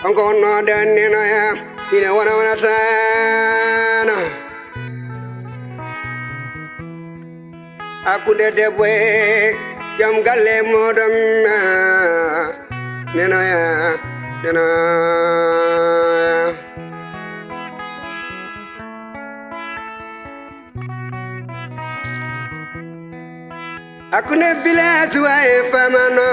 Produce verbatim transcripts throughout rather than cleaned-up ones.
On ko wonno nden nenoya, ine wona wonatano. Hakkunde debbo e joom galle moɗon, nenoya, nenoya. Hakkunde village wa e famano.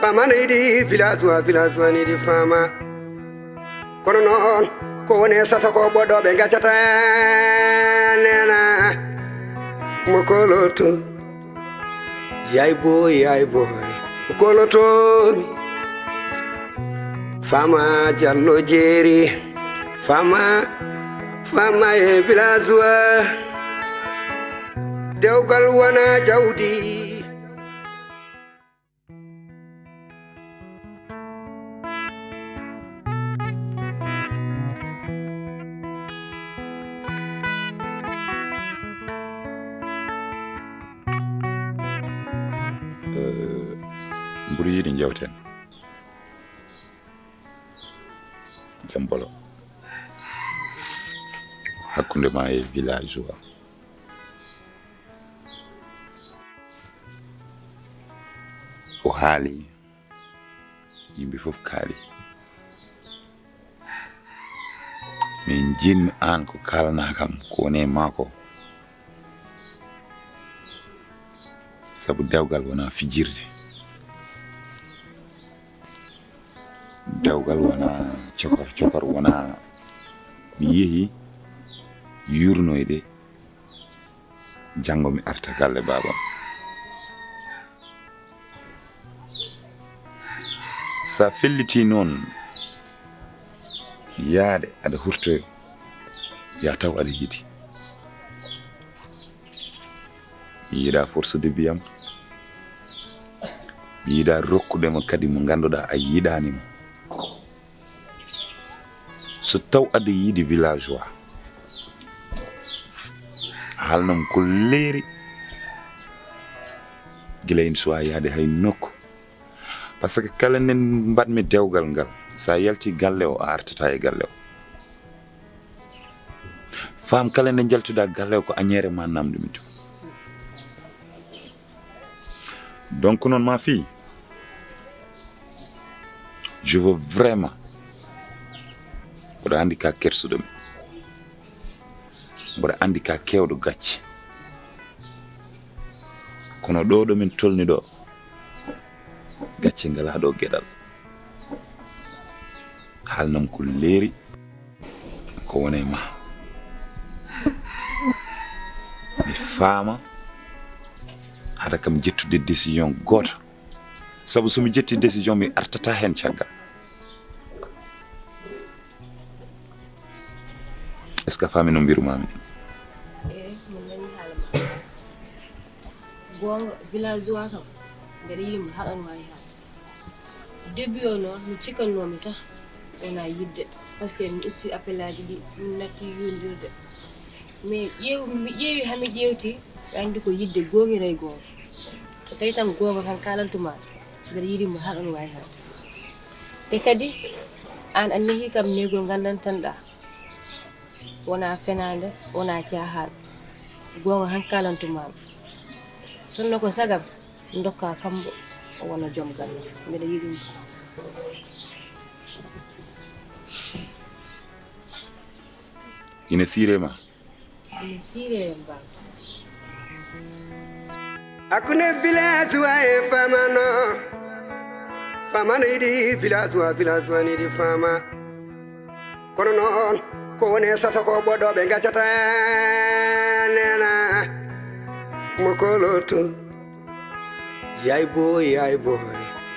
Famano yiɗi village wa, village wa yiɗi fama. Kono noon, ko woni e sasa ko ɓoɗɗo ɓe gaccata nena. Mo koloto. Yay boy, yay boy. Mo koloto. Fama Jallo Jeeri. Fama, fama e village wa. Dewgal wona jawdi. Eh, mbuɗo yiɗi jewten. Jambolo. Hakkunde ma e village wa. O haali, yimɓe fof kaali. Min jiɗmi aan ko kaalana kam ko woni e maa ko. Sabu dewgal wona fijirde. Dewgal wona cokor, cokor wona mi yehi yurnoyde. Janngo mi arta galle baabam. Sa felliti noon yaade aɗa hurtoyo, ya taw aɗa yiɗi. Mi yiɗa force de biyam. Mi yiɗa rokkude mo kadi mo ngannduɗaa a yiɗani mo. So taw aɗa yiɗi villageois, haalnam ko leeri gila en suwa yaade hay nokku. Parce que kala nde mbaɗmi dewgal ngal, sa yalti galle o, a artata e galle o. Femme kala nde njaltuɗa galle o, ko añeere ma namɗumi ɗum. Donc noon ma fii, je veux vraiment, mboɗo anndi ka kersuɗo mi, mboɗo anndi ka kewɗo gacce. Kono ɗo ɗo min tolni ɗo, gacce ngala ɗo geɗal. Haalnam ko leeri ko woni e ma. Mi faama hada kam jettude décision gooto. Sabu so mi jetti décision, mi artata heen caggal. Est-ce que a faami no mbirumaami? Eey, mi nanii haala ma. Goonga, villageois kam, mbeɗa yiɗi mo, haɗa no waawi haala. Début o noon, mi cikkatnoomi sah wona yiɗde, parce que mi usti appelaaji ɗi, min natti yondirde. Mais ƴeew-, mi ƴeewi, haa mi ƴeewti, mi anndi ko yiɗde goonga e goonga. So tawi tan goonga tan kaalantu ma, mbeɗa yiɗi mo, haɗa no waawi haala. Te kadi, aan a nehi kam nehgol nganndantanɗaa. Wona fenaande, wona caahaan. Goonga han kaalantu maa. Sinno ko sagam, ndokka kambo, o wona joom galle. Mbeɗa yiɗi mo. Ina siire ma? Ina siire en, baaba. Hakkunde village wa e famano. Famano yiɗi village wa, village wa yiɗi fama. Kono noon, ko woni e sasa ko ɓoɗɗo ɓe gaccata nena. Mo koloto. Yay boy, yay boy.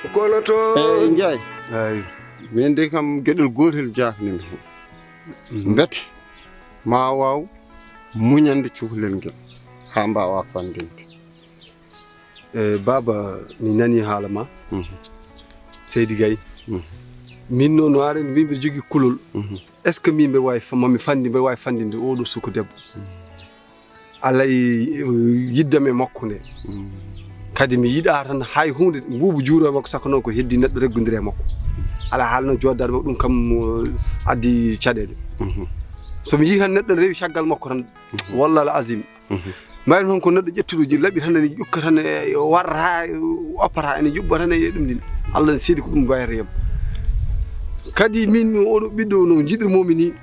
Mo koloto. Eyi, Njaay. Eyi. Min de kam geɗel gootel jaaknimi heen. Mhm. Mbete ma waaw muñande cukalel ngel haa mbaawa fanndinde. E, baaba, mi nanii haala ma. Mhm. Seydi Gaye. Mhm. Min noon, no aɗa anndi, min mbiɗa jogii kulol. Mhm. Est-ce que min mbiɗa waawi fa-, mami fanndi, mbiɗa waawi fanndinde oɗo suka debbo? Mhm. Alaa e, e, yiɗde am e makko nde. Mhm. Kadi mi yiɗaa tan hay huunde, mbuubu juuro e makko, saka noon ko heddii neɗɗo reggondira e makko. Alaa haala no jooɗdaade makko, ɗum kam, uh, addi caɗeele. So mi yii tan neɗɗo ne rewi caggal makko tan, wallaahi al azim. Mbayri tan ko neɗɗo ƴettuɗo ji laɓi tan ene ƴukka tan e warra, oppata ene ƴuɓɓa tan e ɗum ɗin. Allah ne seedi ko ɗum mbayata yam. Kadi min oɗo ɓiɗɗo no jiɗirmomi ni,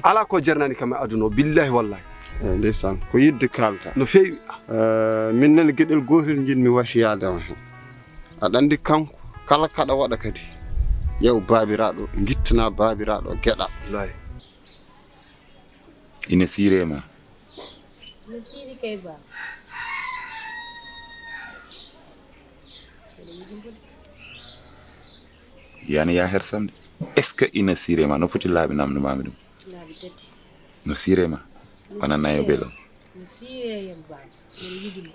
alaa ko jarnani kam e aduna o, billahi wallahi. Eh, ndeysaan, ko yidde kaalta. No feewi. Eh, min nani geɗel gootel njiɗmi wasiyaade on heen. Aɗa anndi kanko, kala kaɗa waɗa kadi, ƴeew baabiraaɗo, ngittanaa baabiraaɗo geɗal. Wallahi. Ina siiree ma. No siiri kay ba. Mbeɗa yiɗi mbo de. Yana ya hersande. Est-ce que ina siiree ma? No foti laabi namndo mami ɗum? Laabi tati. No siiree ma? No. Wona nayo siiree belo. No siiree yam ba. Mbeɗa yiɗi mo.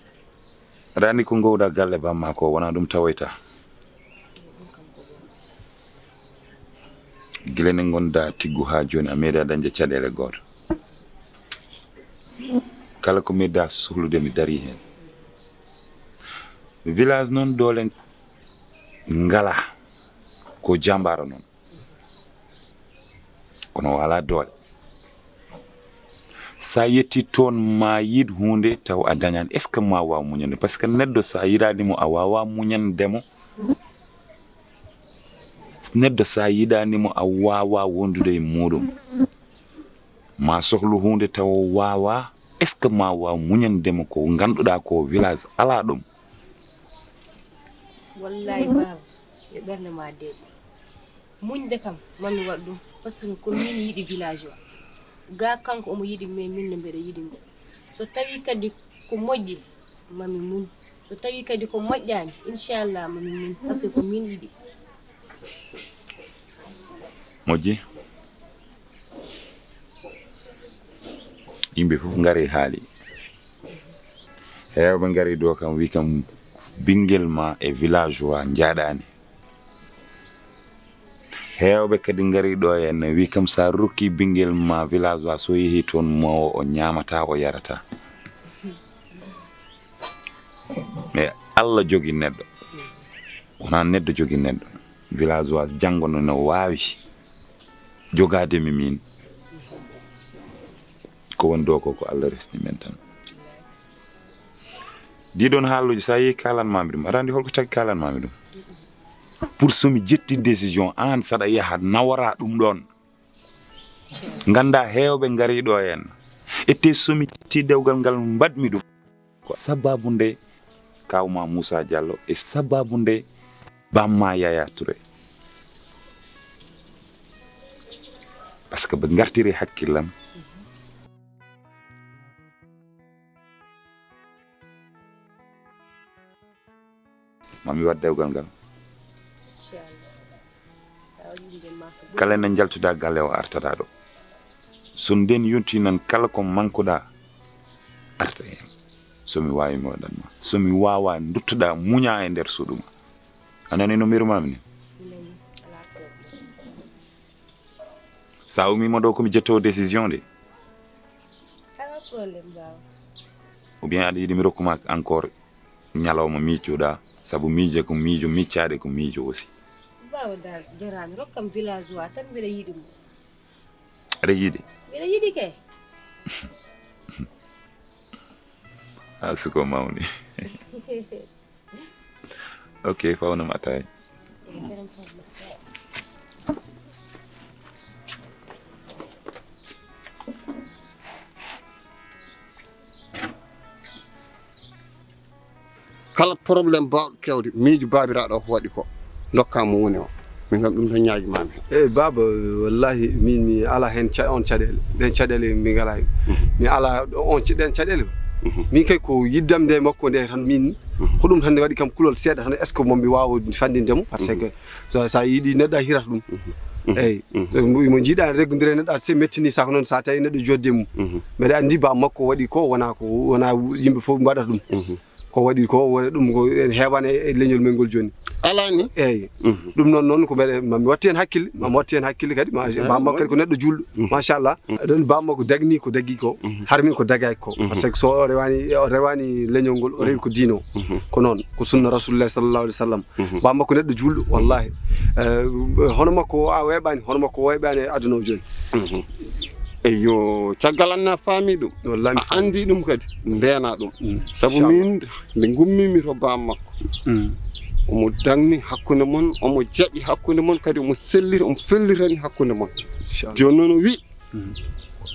Aɗa anndi ko ngowɗa galle bamma ko wona ɗum tawoyta. Gila nde ngonda tiggu haa jooni a meeɗa dañde caɗeele gooto. Kala ko meeɗa sohlude mi darii heen. Village noon doole ngala ko jambaaro noon. Kono o alaa doole. So a yettii toon ma yiɗ huunde taw a dañaani. Est-ce que ma waaw muñande? Parce que neɗɗo so a yiɗaani mo a waawaa muñande mo. Neɗɗo so a yiɗaani mo a waawaa wondude e muuɗum. Ma sohlu huunde taw o waawaa. Est-ce que ma waaw muñande mo ko ngannduɗaa ko village alaa ɗum? Wallahi baaba, yo ɓernde ma deeƴ. Muñde kam, mami waɗ ɗum, parce que ko min yiɗi village o. Ga kanko omo yiɗi, mais min ne mbeɗa yiɗi mo. So tawi kadi ko moƴƴi, mami muñ. So tawi kadi ko moƴƴaani, inchallah mami muñ, parce que ko min yiɗi. Moƴƴi. Yimɓe fof ngari haali. Heewɓe ngari ɗo kam wi kam ɓinngel ma e village o a njaaɗaani. Heewɓe kadi ngari ɗo henna wi kam sa rokki ɓinngel ma village o so yehi toon mo o ñaamata o yarata. Mais Allah jogi neɗɗo. Wona neɗɗo jogi neɗɗo. Village o janngo no, no waawi jogaade mi min. Ko woni ɗo ko, ko Allah resni men tan. Ɗiɗon haaluuji, so a yehi kalanmami ɗum, aɗa anndi holko tagi kalanmami ɗum? Pour so mi ƴetti décision, aan saɗa yaha nawora ɗum ɗon. Ngannda heewɓe ngari ɗo en. Ete so mi ƴetti dewgal ngal mbaɗmi ɗum. Ko sababu nde kawma Moussa Diallo e sababu nde bamma Yaya Touré. Parce que ɓe ngartiri hakkillam. Mami waɗ dewgal ngal. Inchallah. Sa waɗi ɗum ma ko ɓuri. Kala nde njaltuɗa galle o artata ɗo. So nden yonti nan kala ko mankuɗa arta hen. So mi wawi mi waɗan ma. So mi wawa duttuɗa muña e nder suuɗu ma. A nani no mbiru mami ni? Mi nani, alaa problème. Sa umima ɗo ko mi ƴettowo décision de. Alaa problème, baaba. Ou bien aɗa yiɗi mi rokkuma encore ñalawma miijoɗa, sabu miije ko miijo, miccaɗe ko miijo aussi. Baaba dal, jarani, rokkam village o tan, mbiɗa yiɗi mo. Aɗa yiɗi? Mbiɗa yiɗi kay. Ha suko mawni. Ok, fawnam ataay. Kala problème bawɗo kewde, miijo baabiraaɗo o ko waɗi ko, ndokkaa mo woni o. Min kam ɗum tan ñaagimami hen. Eyi baaba, wallahi min mi ala hen ca-, on caɗeele. Ɗen caɗeele min ngala hen. Mhm. Mi ala on ca-, ɗen caɗeele. Mhm. Min kay ko yiddam nde makko nde tan min, mhm, ko ɗum tan ne waɗi kam kulol seeɗa tan, est-ce que mo mi waawa fanndinde mo? Parce, mhm, que so, sa yiɗi neɗɗo a hirata ɗum. Mhm. Mhm. Eyi. Mhm. Mo, mo jiiɗa reggodire neɗɗo a se mettini sa ko noon sa tawi neɗɗo jodde mum. Mhm. Mbeɗa anndi ba makko waɗi ko wona ko, wona yimɓe fof mbaɗata ɗum. Mhm. Ko waɗi ko, wona ɗum ko en heewaani e, e leñol men ngol jooni. Alaa ni? Eeyi. Mhm. Ɗum noon, noon ko mbeɗe, ma mi watti heen hakkille, ma mi watti heen hakkille kadi, ma, eeyi, bammakko kadi ko neɗɗo juulɗo, mhm, machallah. Mhm. Ɗon bammakko dagni ko dagi ko, mhm, harmi ko dagaaki ko. Mhm. Par ce que so o rewaani, o rewaani leñol ngol, o rewi ko diino. Mhm. Ko noon, ko sunna Rasulullah sallallahu alaihi wasallam. Mhm. Bammakko neɗɗo juulɗo, wallahi. Eh, hono makko o a weeɓaani, hono makko o weeɓaani e aduna o jooni. Mhm. Eyyo, caggal an a faami ɗum. Wallahi mi faami. A anndi ɗum kadi, ndeena ɗum. Mm. Sabu min, nde ngummiimi to bammakko. Mm. Omo dagni hakkunde mon, omo jaɓi hakkunde mon, kadi omo selliri, omo fellitani hakkunde mon. Inchallah. Jooni noon o wi, mm,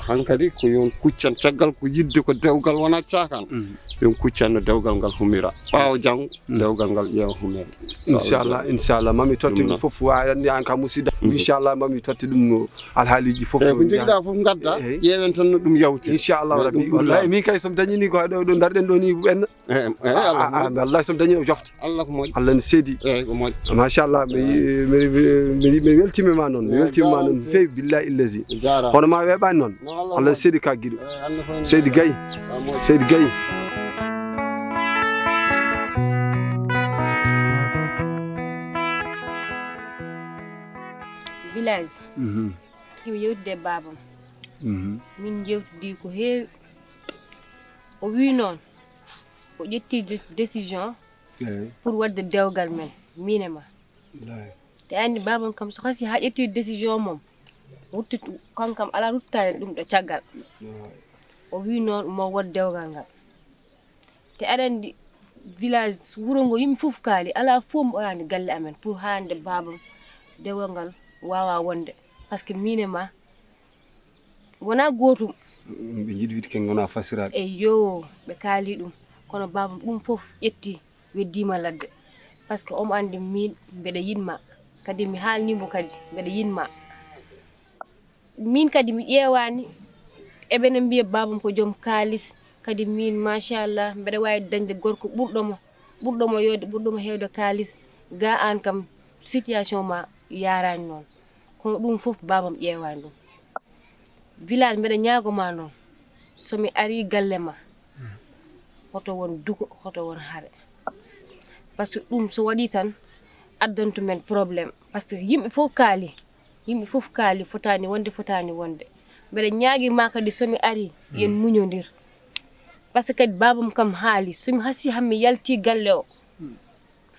hankadi ko yon kuccan caggal ko yidde ko dewgal wona caakan. Mm. Yon kuccanno dewgal ngal humira. Ɓaawo janngo, mm, dewgal ngal ƴeewa humeede. Inchallah, inchallah. Mami totte ɗum fof, wa anndi an ka musidɗo. Mm. Inchallah, mami totte ɗum no alhaaliji fof. Eeyi, ko njogiɗa fof ngadda, eeyi, ƴeewen tan no ɗum yawti. Inchallah rabbi. Wallahi min kay so mi dañini ko ɗo, ɗo ndarɗen ɗo ni ɓenna. Eh, eh, Allah ko moƴƴi. Wallahi so mi dañi o jofta. Allah ko moƴƴi. Allah ne seedi. Eeyi, ko moƴƴi. Machallah, mi, mi, mi, mi, mi weltima ma noon. Mi weltima ma noon feewi, billahi illazi. Hono ma weeɓani noon. No, Allah ne seedi ka giɗo. Eeyi, Allah ko en. Seydi Gaye. Seydi Gaye. Village. Mhm. Himo yewtide e baabam. Mhm. Min jewtidi ko heewi. O wi noon, o ƴetti dé-, décision, eeyi, pour waɗde dewgal men, min e ma. Wallaahi. Te anndi baabam kam so hasi haa ƴetti décision mum, rutti, kankam alaa ruttaade ɗum ɗo caggal. Wallaahi. O wi noon mo waɗ dewgal ngal. Te aɗa anndi village, wuro ngo yimɓe fof kaali, alaa fof mo arani galle amen pour haalande baabam dewgal ngal waawa wonde. Par ce que min e ma, wonaa gootum. Ɓe njiɗi wiide ken ngonaa fasiraaɓe. Eyyo, ɓe kaali ɗum. Kono baabam ɗum fof ƴetti, weddiima ladde. Par ce que omo anndi min mbeɗa yiɗ ma. Kadi mi haalni mo kadi mbeɗa yiɗ ma. Min kadi mi ƴeewaani. Eɓe no mbiya baabam ko joom kaalis. Kadi min, machallah, mbeɗa waawi dañde gorko ɓurɗo mo, ɓurɗo mo yooɗde, ɓurɗo mo heewde kaalis. Ga aan kam, situation ma yaaraani noon. Kono ɗum fof baabam ƴeewaani ɗum. Village, mbeɗa ñaago ma noon, so mi arii galle ma, hoto won duko, hoto won hare. Par ce que ɗum so waɗii tan, addantu men problème. Par ce que yimɓe fof kaali, yimɓe fof kaali, fotaani wonde, fotaani wonde. Mbeɗa ñaagi ma kadi, so mi arii, yen muñondir. Par ce que kadi baabam kam haali, so mi hasii han mi yaltii galle o,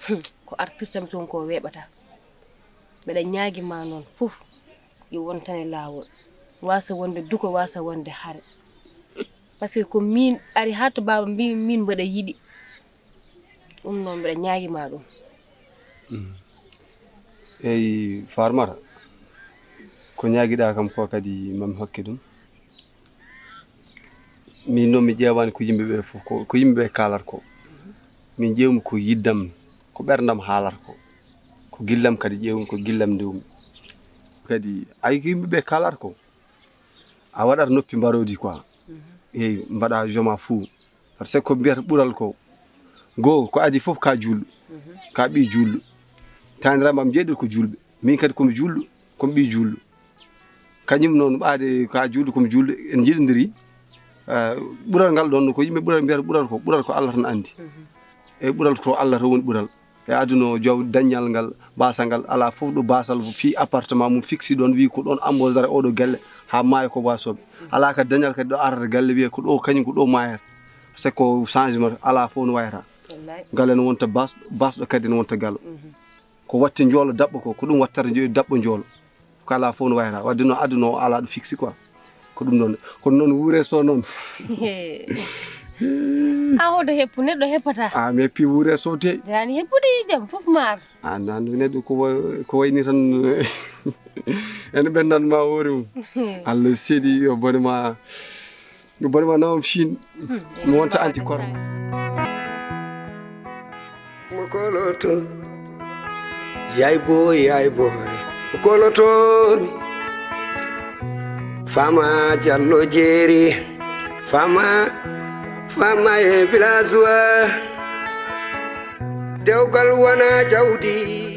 Hmm, ko artirta mi toon ko weeɓata. Mbeɗa ñaagi ma noon fof, yo won tan e laawol. Waasa wonde duko, waasa wonde hare. Par ce que ko min ari haa to baaba mbi min mbeɗa yiɗi. Ɗum noon mbeɗa ñaagi ma ɗum. Hmm. Eyi, Farmata, ko ñaagiɗa kam ko kadi mami hokke ɗum. Min noon mi ƴeewaani ko yimɓe ɓe fof, ko, ko yimɓe ɓe kaalata ko. Min ƴeewmi ko yiddam, ko ɓerndam haalata ko. Ko gillam kadi ƴeewmi, ko gillam ndewmi. Kadi ay ko yimɓe ɓe kaalata ko. A waɗat noppi mbaroodi quoi. Mhm. Eyi, mbaɗa joma fou. Par ce que ko mbiyata ɓural ko. Goo, ko adii fof ka juulɗo. Mhm. Ka ɓii juulɗo. Taaniraaɓe am jeeɗiɗo ko juulɓe. Min kadi ko mi juulɗo, ko mi ɓii juulɗo. Kañum noon ɓaade ka juulɗo, ko mi juulɗo, en njiɗondiri. Eh, ɓural ngal ɗoon ko yimɓe ɓural mbiyata ɓural ko, ɓural ko Allah tan anndi. Mhm. E ɓural ko Allah tan woni ɓural. E aduna o joom dañal ngal, baasal ngal, alaa fof ɗo baasal fii appartement mum fixi ɗoon, wii ko ɗoon ambo dara oɗo galle, haa maaya ko waasooɓe. Alaa ka dañal kadi ɗo arata galle, wiyee ko ɗo kañum ko ɗo maayata. C'est que changement alaa fof no wayata. Wallaahi. Galle no wonta baas, baasɗo kadi no wonta galle. Mhm. Ko watti njoolo daɓɓo ko, ko ɗum wattata njo-, daɓɓo njoolo. Ko alaa fof no wayata. Wadde noon aduna o alaa ɗo fixi quoi. Ko ɗum noon. Kono noon wuure so noon. A hoto heppu, neɗɗo heppata. A mi heppi wuure so de. Daani heppude e jam, fof maar. A nan neɗɗo ko wa-, ko wayni tan. Ene ɓennan ma hoore mum. Allah seedi yo bone ma. Ɗum bone ma nawam Chine. Hmm, mi wonta anti corona. Mo koloto. Yay boy, yay boy. Mo koloto. Fama Jallo Jeeri. Fama, fama e village wa. Dewgal wona jawdi.